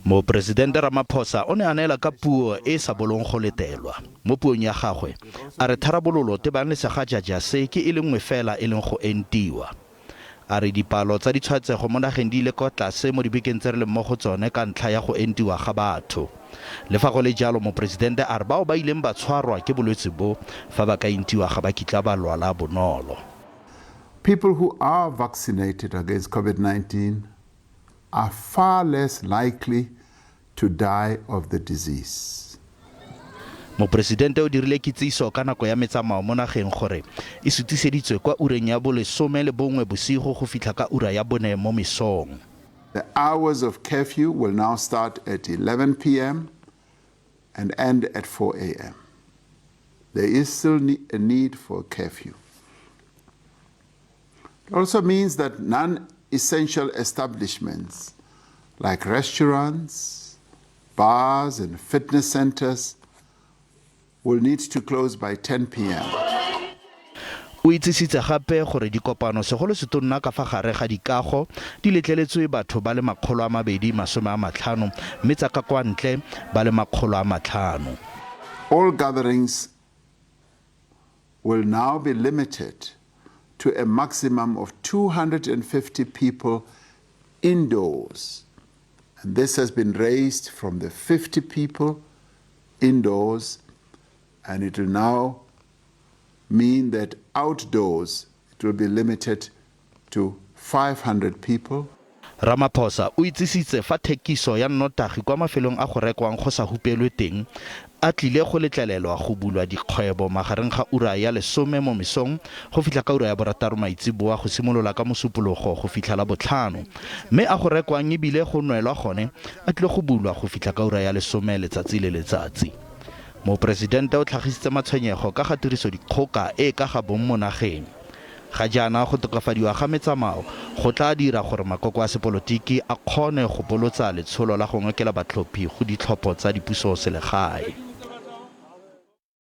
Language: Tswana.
Moporesidente Ramaphosa o ne a neela ka puo e e sa bolong go letelwa. Mo puong ya gagwe, a re tharabololo tebang le segajaja se ke e le nngwe fela e leng go entiwa. A re dipalo tsa ditshwaetsego mo nageng di ile kwa tlase mo dibekeng tse re leng mo go tsone ka ntlha ya go entiwa ga batho. Le fa go le jalo, moporesidente a re bao ba ileng ba tshwarwa ke bolwetse bo, fa ba ka entiwa ga ba kitla ba lwala bonolo. People who are vaccinated against COVID-19 are far less likely to die of the disease. Moporesidente o dirile kitsiso ka nako ya metsamao mo nageng gore e sutiseditswe kwa ureng ya bolesome le bongwe bosigo go fitlha ka ura ya bone mo mesong. The hours of curfew will now start at 11 p.m. and end at 4 a.m. There is still a need for a curfew. It also means that non-essential establishments like restaurants, bars, and fitness centers will need to close by 10 p.m. O itsisitse gape gore dikopano segolo setonna ka fa gare ga dikago di letleletswe batho ba le 250 mme tsa ka kwa ntle ba le 500. All gatherings will now be limited to a maximum of 250 people indoors. And this has been raised from the 50 people indoors, and it will now mean that outdoors it will be limited to 500 people. Ramaphosa o itsisitse fa thekiso ya nnotagi kwa mafelong a go rekwang go sa hupelwe teng a tlile go letlelelwa go bulwa dikgwebo magareng ga ura ya lesome mo mesong go fitlha ka ura ya borataro maitseboa go simolola ka Mosupologo go fitlha Labotlhano mme a go rekwang ebile go nwelwa gone a tlile go bulwa go fitlha ka ura ya lesome letsatsi le letsatsi. Moporesidente o tlhagisitse matshwenyego ka ga tirisodikgoka e e ka ga bong mo nageng. Ga jaana go tokafadiwa ga metsamao go tla dira gore makoko a sepolotiki a kgone go bolotsa letsholo la go ngokela batlhophi go ditlhopho tsa dipusoselegae.